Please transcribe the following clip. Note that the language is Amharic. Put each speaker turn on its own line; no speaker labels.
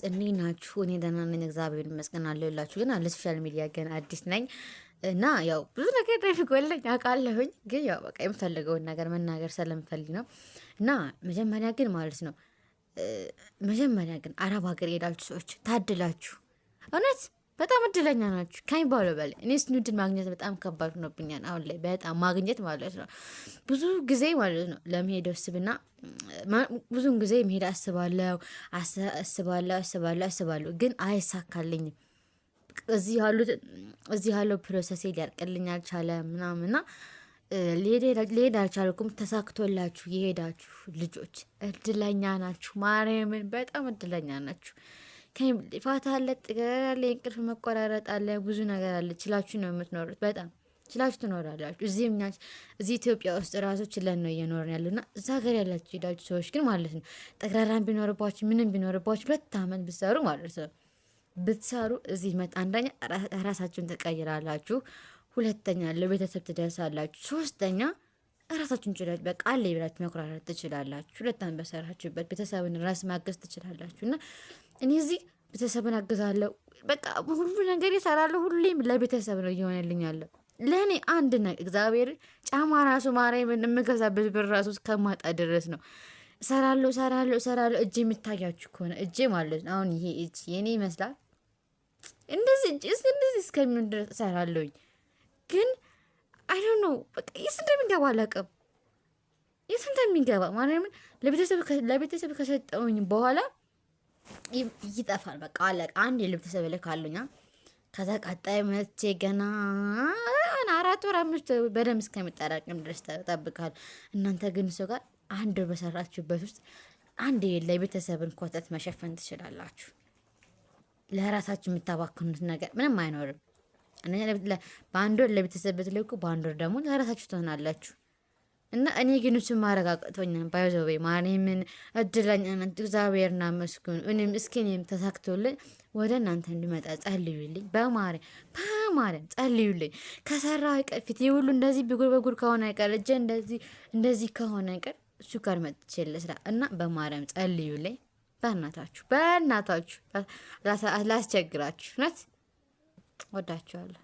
እንዴት ናችሁ? እኔ ደህና ነኝ፣ እግዚአብሔር ይመስገን አለሁላችሁ። ግን ለ social media ገና አዲስ ነኝ እና ያው ብዙ ነገር እንደሚጎለኝ አውቃለሁኝ። ግን ያው በቃ የምፈልገውን ነገር መናገር ስለምፈልግ ነው። እና መጀመሪያ ግን ማለት ነው፣ መጀመሪያ ግን አረብ ሀገር የሄዳችሁ ሰዎች ታድላችሁ፣ እውነት በጣም እድለኛ ናችሁ ከሚባለው በላይ። እኔ ስኑድን ማግኘት በጣም ከባድ ሆኖብኛል አሁን ላይ፣ በጣም ማግኘት ማለት ነው። ብዙ ጊዜ ማለት ነው ለመሄድ ወስብና ብዙን ጊዜ መሄድ አስባለሁ፣ አስባለሁ፣ አስባለሁ፣ አስባለሁ፣ ግን አይሳካልኝም። እዚህ ያለው process ሊያልቅልኝ አልቻለ ምናምንና ሊሄድ አልቻልኩም። ተሳክቶላችሁ የሄዳችሁ ልጆች እድለኛ ናችሁ። ማርያምን በጣም እድለኛ ናችሁ። ፋታ አለ፣ ጥገር አለ፣ የእንቅልፍ መቆራረጥ አለ፣ ብዙ ነገር አለ። ችላችሁ ነው የምትኖሩት። በጣም ችላችሁ ትኖራላችሁ። እዚህ እኛ እዚህ ኢትዮጵያ ውስጥ ራሱ ችለን ነው እየኖርን ያለና እዛ ሀገር ያላችሁ ሄዳችሁ ሰዎች ግን ማለት ነው ጠቅራራን ቢኖርባችሁ ምንም ቢኖርባችሁ 2 አመት ብትሰሩ ማለት ነው ብትሰሩ እዚህ መጣ አንደኛ ራሳችሁን ትቀይራላችሁ፣ ሁለተኛ ለቤተሰብ ትደርሳላችሁ፣ ሶስተኛ ራሳችሁን ችላችሁ በቃ አለ ብላችሁ መኩራራት ትችላላችሁ። 2 አመት በሰራችሁበት ቤተሰብን ራስ ማገዝ ትችላላችሁ። እና እኔ እዚህ ቤተሰብን አግዛለሁ፣ በቃ ሁሉ ነገር ይሰራለሁ። ሁሌም ለቤተሰብ ነው እየሆነልኝ ያለው። ለእኔ አንድ ነገር እግዚአብሔር ጫማ ራሱ ማርያምን የምገዛበት ብር ራሱ እስከማጣ ድረስ ነው። እሰራለሁ፣ እሰራለሁ፣ እሰራለሁ። እጄ የሚታያችሁ ከሆነ እጄ ማለት ነው አሁን ይሄ እጅ የኔ ይመስላል። እንደዚህ እጅ እንደዚህ እስከሚሆን ድረስ እሰራለሁኝ። ግን I don't know፣ በቃ የት እንደሚገባ አላውቅም። የት እንደሚገባ ማርያምን ለቤተሰብ ከሰጠውኝ በኋላ ይጠፋል። በቃ አለቀ። አንድ ለቤተሰብ እልካለሁኛ። ከዛ ቀጣይ መቼ ገና 4 ወር 5 ወር በደንብ እስከሚጠራቅም ድረስ ጠብቃል። እናንተ ግን ሰው ጋር 1 ወር በሰራችሁበት ውስጥ አንድ ለቤተሰብን ኮተት መሸፈን ትችላላችሁ። ለራሳችሁ የምታባክኑት ነገር ምንም አይኖርም። በ1 ወር ለቤተሰብ ብትልኩ በ1 ወር ደግሞ ለራሳችሁ ትሆናላችሁ። እና እኔ ግን እሱን ማድረግ አቅቶኛል። By the way ማርያምን እድለኛ ነኝ፣ እግዚአብሔርን አመስግኑ። እኔም እስኪ እኔም ተሳክቶልኝ ወደ እናንተ እንድመጣ ጸልዩልኝ። በማርያም በማርያም ጸልዩልኝ። ከሰራ አይቀር ፊቴ ሁሉ እንደዚህ ብጉር በጉር ከሆነ አይቀር እጄ እንደዚህ እንደዚህ ከሆነ አይቀር እሱ ጋር መጥቼ ልስራ እና በማርያም ጸልዩልኝ። በእናታችሁ በእናታችሁ ላስቸግራችሁ፣ እውነት ወዳችኋለሁ።